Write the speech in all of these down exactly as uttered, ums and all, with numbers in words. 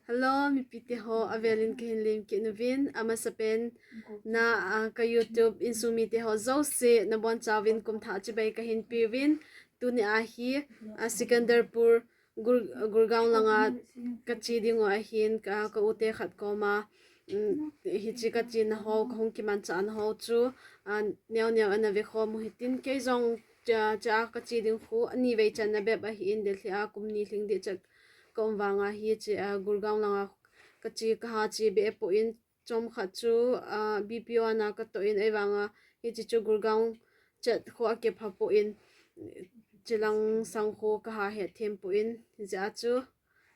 Hello, mipite ho, avelin kahin lemkit uvin, amasapen na, ah, ka YouTube insung mite ho jouse, nabonchauvin kumthah chibai kahin peuvin, tuni ahi, ah, Sikandarpur, Gur-, Gurgaon langa kache dingu ahin, ka, ka ute khat koma, um, hiche kachena ho, kahung kimanchahna ho chu, ah, neo neo ana vekhom u hitin, kei jong, cha, cha kache ding khu, ani vei channa bep ahin, Delhi a kum ni lhing ding cha kaum vanga hiche, ah, Gurgaon langa kache kaha che be poi, chomkhat chu, ah, B P O ana katoh in, ahivanga hiche chu Gurgaon chet khu akipha poi, chilang sang khu kaha hetthem poi, hijeh a chu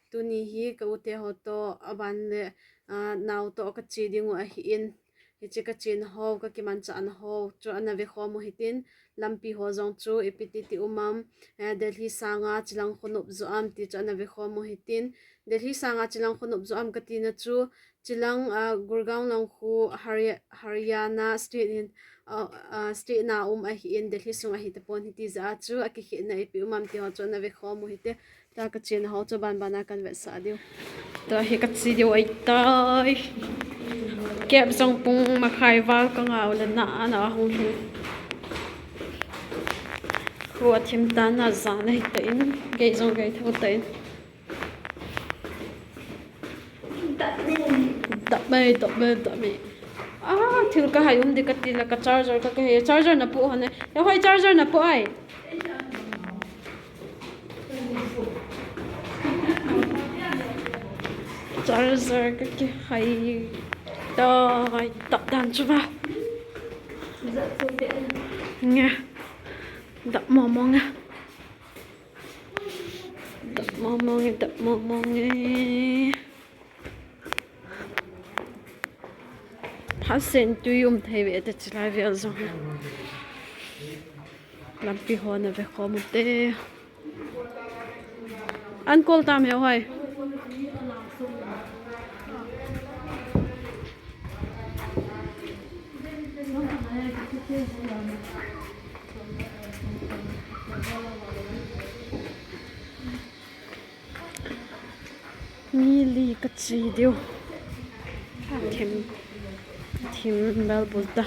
tuni hi ka ute ho toh, aban le, ah, nao toh kache dingu ahin, hiche kachena ho, kakimanchahna ho chu ana vekhom u hitin, lampi ho jong chu ipi ti ti um am, eh, Delhi sanga chilang khu nop jo am ti chu ana vekhom u hitin, Delhi sanga chilang khu nop jo am katina chu, chilang, ah, Gurgaon lang khu Hari-, Haryana state hin, ah, ah, state na um ahin, Delhi sung ahi tapon hiti jeh a chu, akikhetna ipi um am ti ho chu ana vekhom u hite. Tua kachena ho chu banbana kan vetsah diu. Tua hi kache diu ahitai. Kep jong pung makhai val kangah u le na ana hung lhung. Khu athim tan, ajan ahitan, gei jong gei thou tan. Dap mai, dap mai, dap mai. Ah, thil kahai um ding kati le ka charger ka, kahai. Charger napoh hon e. Hoi, charger napoh ai. Charger kakihai tai, dap dan chu va. Nge. Dap momo nge. Dap momo nge, dap momo nge. Phasen tui um thei ve te chilai vel jong. Lampi ho ana vekhom u te. An call tam he hoi. Mi li kache diu. Thim, thim val bul ta.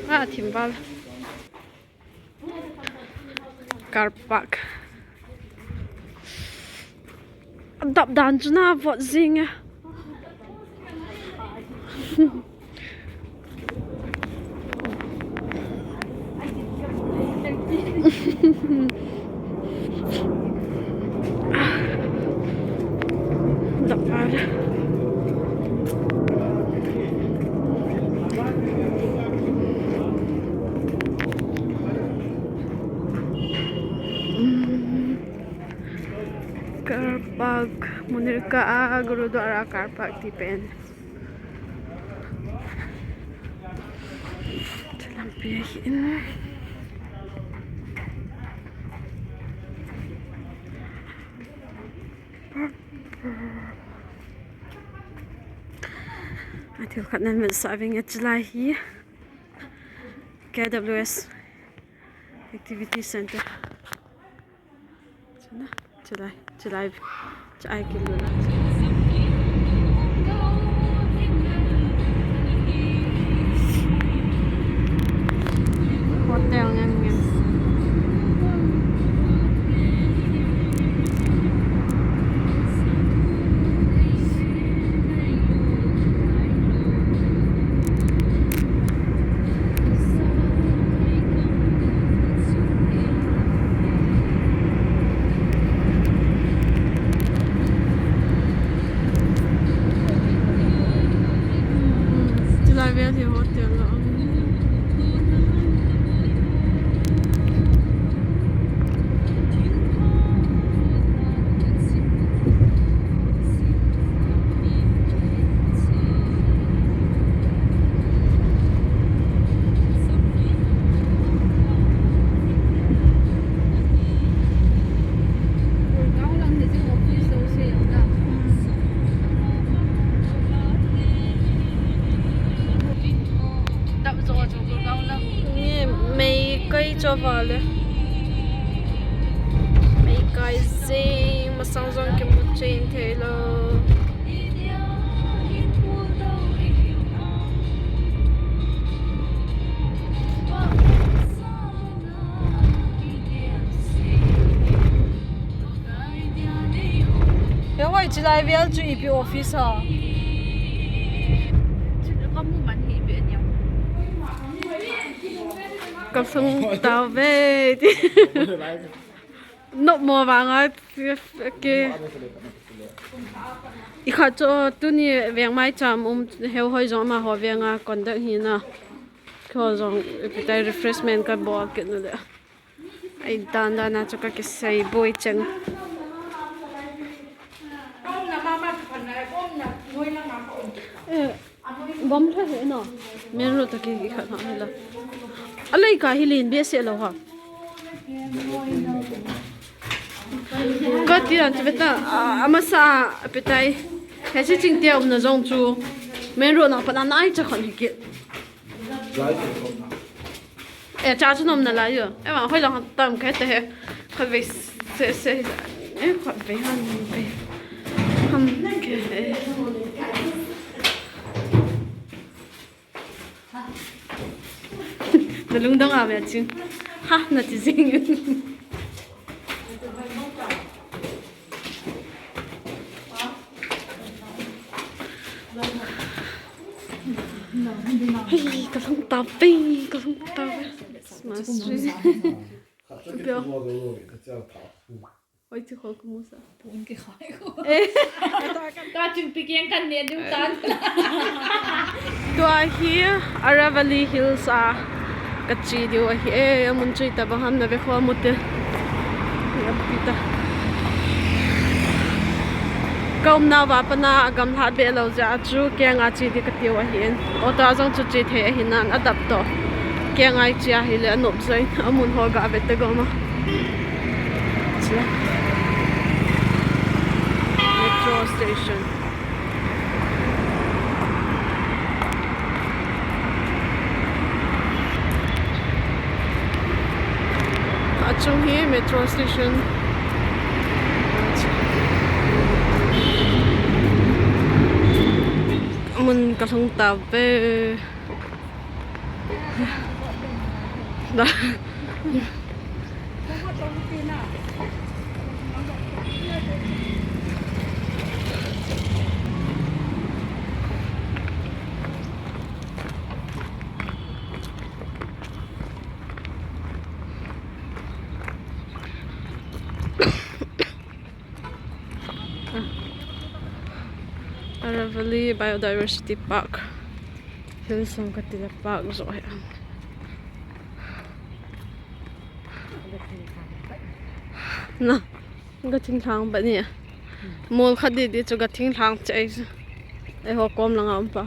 Ah, thim val. Car park. Dap dan chu na vot jing e. Dap val. Car park, Munirka a Gurudwara car park ti pen. Chu lampi ahin. A thil khat nan vetsah vinge, chulai hi K W S Activity Center. Chuna, chulai, chulai, chulai kilu na. Hotel ngen ngen. Chulai vel hi hotel a um. Nge, mei kai cho vale. Mei kai jing, masang jong kimu chen thei lou. Oi, chilai vel chu ipi office a? Ka sung tau ve. Nop mo vanga ke. I khat chu tuni veng mai cham um heu hoi jong amaho venga conduct hi na. Kho jong ipi tai refreshment ka bol kit nu le. Ai dan dan a chu ka kisei boi cheng. Eh, bom lha he no. Main road to ki khat ha la. Alai ka hi len be se lo ha. Ka ti ran chu beta, a, amasa apetai. He si ching te um na jong chu. Main road na pa na nai cha khan hi ki. Eh, cha chu nom na lai yo. Eh, wa hoi lang tam kai te he. Khat ve se se. Eh, khat ve han ve. Ham ke. Na lungdong a ve chin. Ha, na ti jing. Hei, ka lhung ta ve, ka lhung ta ve. Christmas tree. Pia. Oi, chi kho ka mu sa. Pun ki khai ko. Eh. Ta chun pi kiang kan ne du tan. Tua hi Aravalli Hills a ka che diu ahi e, amun chu itobang ham na ve kho mu te. Ka umna uva pat na agamlhat be lou jeh a chu keng a che di ka tiu ahi in. Auto a jong chu che thei ahi nan adap to. Keng a i che ahile anop joi in amun ho ga ve ta gom a. Che. Metro station. Achung hi metro station. Mun ka lhung ta ve. Da. Aravalli Biodiversity Park. Hillsong ka ti le park jo hi. Na, ka thinglhang ba ni. Mol khat di di chu ka thinglhang che ai. Eiho kom langa um pa.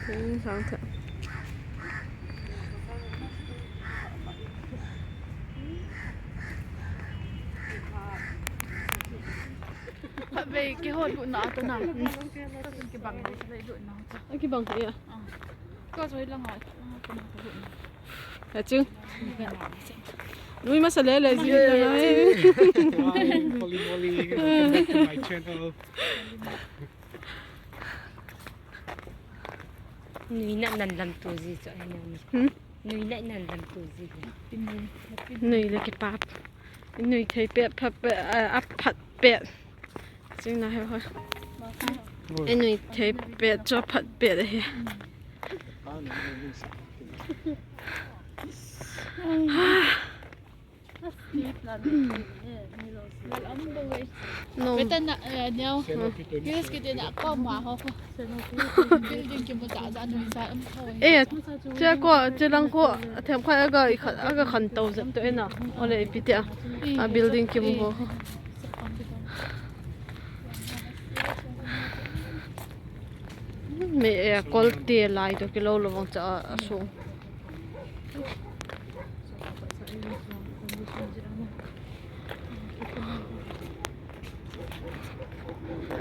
Thinglhang che. Khatvei kihot lut na ta na. Kibang lut na. A kibang thei a. Ah. Ka joi langa, ah, ka na ka lut na. Achung. Nui masa le le ji na. Hi, Molly, Molly, welcome back to my channel. Nui na nan lam tu ji cho ai na ni. Hmm? Nui na nan lam tu ji. Nui le kipap. Nui thei pet, phat pet, a, a phat pet. Ching na he ho. Oi. Ei nui thei pet, cho phat pet he. No. Beta na, eh, neo. Yes, kita na koma ho. Building kimu ja ja nui ja um thoi. Eh, che ko, che lang ko, them khat aga, i khat, aga khan to jep to ena. Ole ipi tia. A building kimu ho. Me, eh, kol te lai to kilo lo vang cha a sung.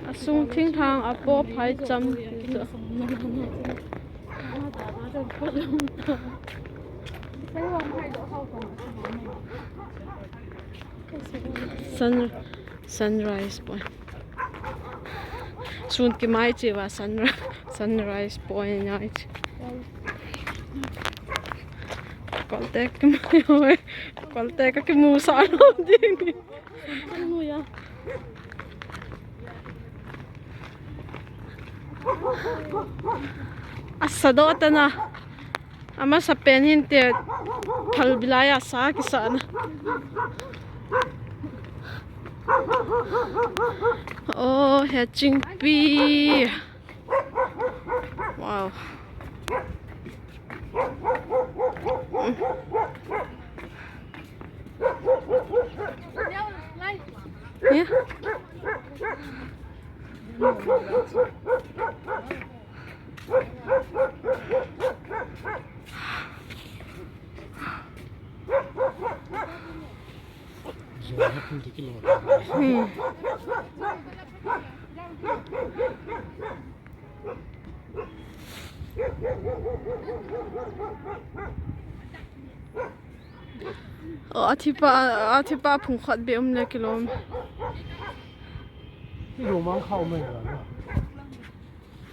Asung thinglhang apo phai cham. Sun, sunrise point. Sun kimai cheva sunri-, sunrise point ngai che. Kolte kimu, kolte ka kimu sa lo ding. Asa do tana. Ama sa pen hin te phal bilai asa kisa na. Oh, he chingpi. Wow. Yeah. Hmm. Oh, a thipa, a thipa phung khat be um le kilom. Kilom ang khau mai la.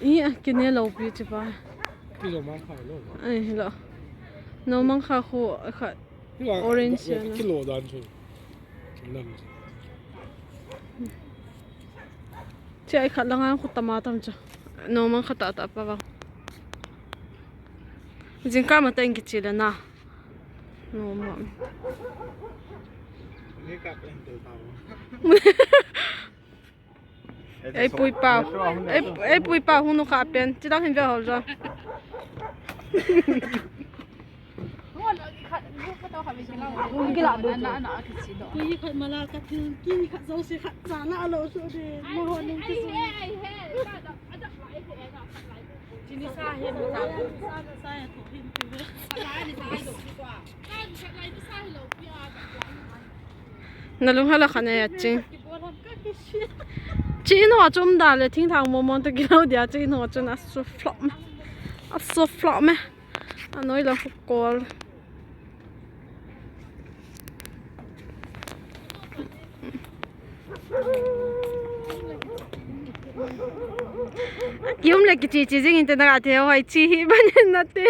I, a kine lo pi thipa. Kilom ang khau lo. Ai, lo. No mang kha khu khat. Orange ya na. Kilo dan chu. Nan. Che ai khat langa khu tama tam chu. No mang kha ta ta pa vang. Jingkah ma ta in kichi le na. No mang. Ei pui pau. Ei, ei pui pau hunu kha pen. Chidang hin ve hol jo. Pui khat mala ka thil ki khat zo se khat cha la lo su de. Mo ho nung ki su. Chini sa he mo sa. Sa sa he ko hin tu. Na lung hala khane ya ching. Chi no chum da le thing thang mo mo to kilo dia chi no chun a su flop me. A su flop me. A noi la hu kol. Kium le kichi chi jing inte na ga te hoi chi hi ban na te.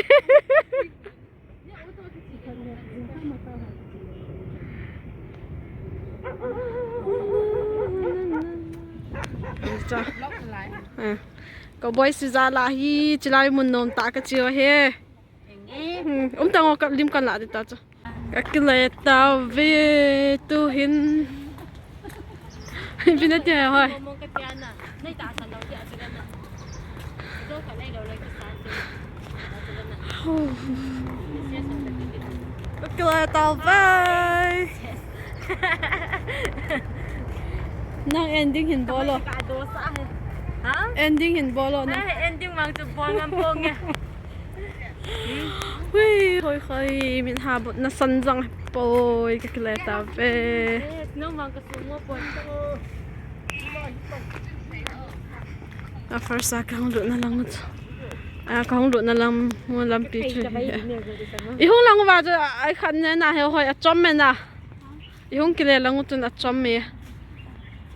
Cha. Eh. Ka boy si za la hi chilai mun nom ta ka chiu he. Hmm, um ta ngo ka lim kan la de ta cha. Ka kile tauve tu hin. Bina te hoi. Ka kile tauve. Nang ending hin bolo. Ha? Ending hin bolo na. Ai, ending mang chu bol ngam ponge. Hui, hoi khai, min ha bot na san jang poi, ka kile tauve. Nang mang ka sumo poi. A first a ka hung lut na lang. A ka hung lut na lang, mo lampi chu. I hung lang uva chu, ai khat ne na he hoi a chom me na. I hung kile lang u chun a chom me.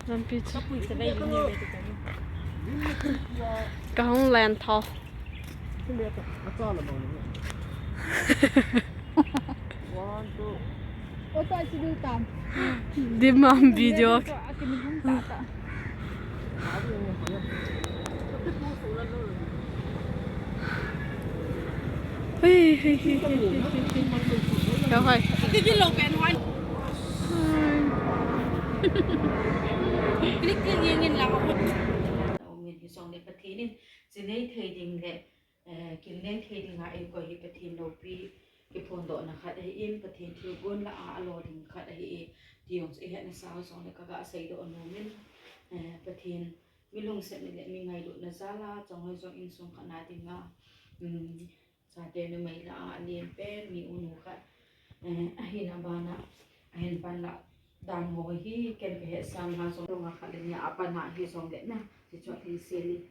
Lampi chu. Ka hung len tho. One, two. Dimam video. Hei, hei, hei, hei, hei, hei. Kau hai. Click, click, yang in lang ako. Amen. Hi song le Pathen in, chinei thei ding le, eh, kilnei thei ding a eikoi hi Pathen loupi kiphondohna khat ahi in, Pathen thilgon lah a alo ding khat ahi e, ti jong chu ihet nasa u song le kaga seidoh nom in, eh, Pathen mi lungsetna le mi ngailutna jal a, chonghoi jong insung khat na dinga, um, chate numei lah a alen pen mi u nu khat, eh, ahin abana, ahin pan lah dan ho hi ken kahet sang ha jong, tonga khat le nia apan a hi jong le na, ti chu ahin sel in.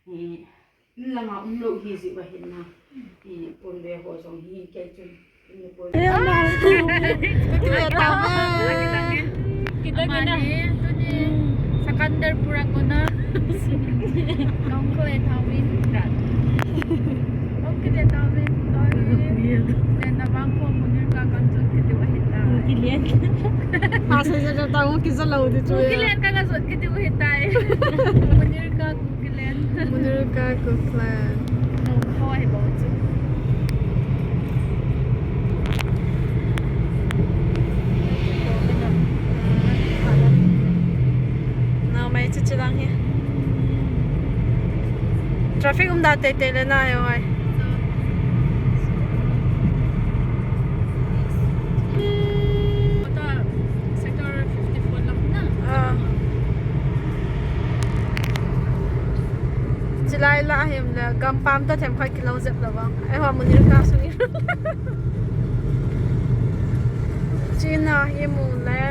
Ni, ni langa umlou hi jeh u ahin na. Ki pun ve ho jong hi kei chun. Kile tama. Kita kina. Amani, tuni Sakandarpur a kona. Kong kile tawin. Kong kile tawin. Tawin. Len na bang ko Munirka kan chun kiti wa hita. Kile. Asa sa ta ko kisa lo di chu. Kile ka ka chun kiti wa hita. Munirka Kukiland. Munirka Kukiland. No, Hawaii bau chu. Nao mai chu chilang hi. Traffic um da tei tei le na he oi. Sector fifty-four lang na. Ah. Chilai la him le gampam ta them khat kilo jep la bang. Ai ho Munirka sung. China hi mu le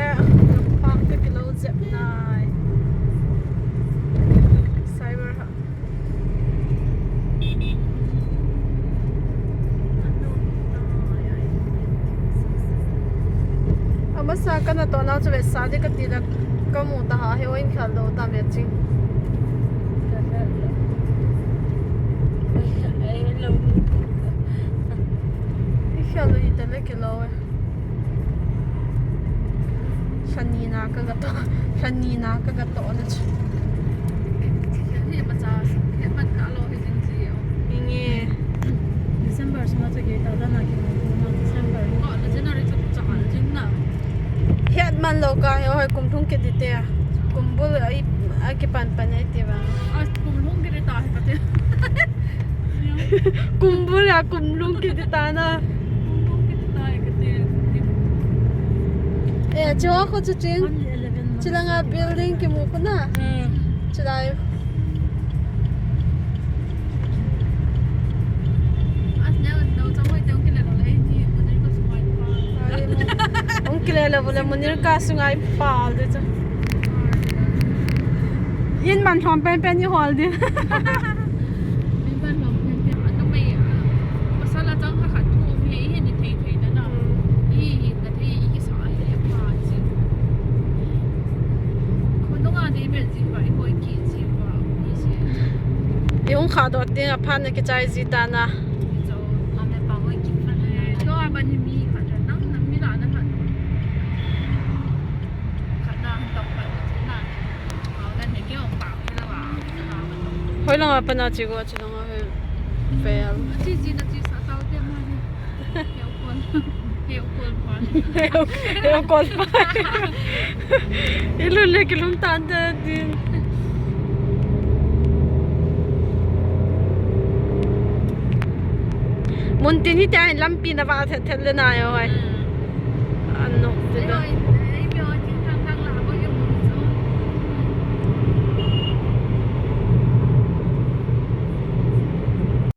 gampam ta kilo jep nai. Cyber ha. Amasa kana to na chu ve sa de kati la ka mu ta ha he oin khal do ta me ching. I khal do i ta le ke lo e. Sanina ka ga to, sanina ka ga to na chu. Hi ma cha, hi ma ka lo hi jing ji o. Inge. December sunga chu ke ta da na ki ma December. Ko na January chu cha hal jing na. Hiat man lo ka he hoi kum thung ke ti te. Kum bul ai a ki pan pan ai ti ba. A kum thung ke ti ta he ka te. Kum bul a kum lung ke ti ta na. Kum lung ke ti ta he ka te. Eh, chu ko chu chin. Chilanga building ki mu ko na. Hmm. Chilai. Ong kile le vule Munirka sunga i pal de chu. Yin man thom pen pen i hol de. Yin man thom pen pen. Anu mai, ah, masala chang kha khat thu um he, i hin i thei thei na na. I hin na thei, i kisa he, pa chin. Khonunga dei pen chin pa, i koi ki chin pa, i si. I hung kha dot ding a phan na kichai ji ta na. I cho, la me pa koi ki phan na. Cho a ban hi mi khat na, nang, nang mi la na khat. Khat na, han tong khat na, chin na. Hoi langa pana chi go, chi langa he fail. Chi chi na chi sa tau te ma ni. He u kon. He u kon pa. He u kon pa. Ilu le kilung tan ta din. Mun tin hi ta lampi na va thet thet le na yo hai. Hmm. Ano, te do.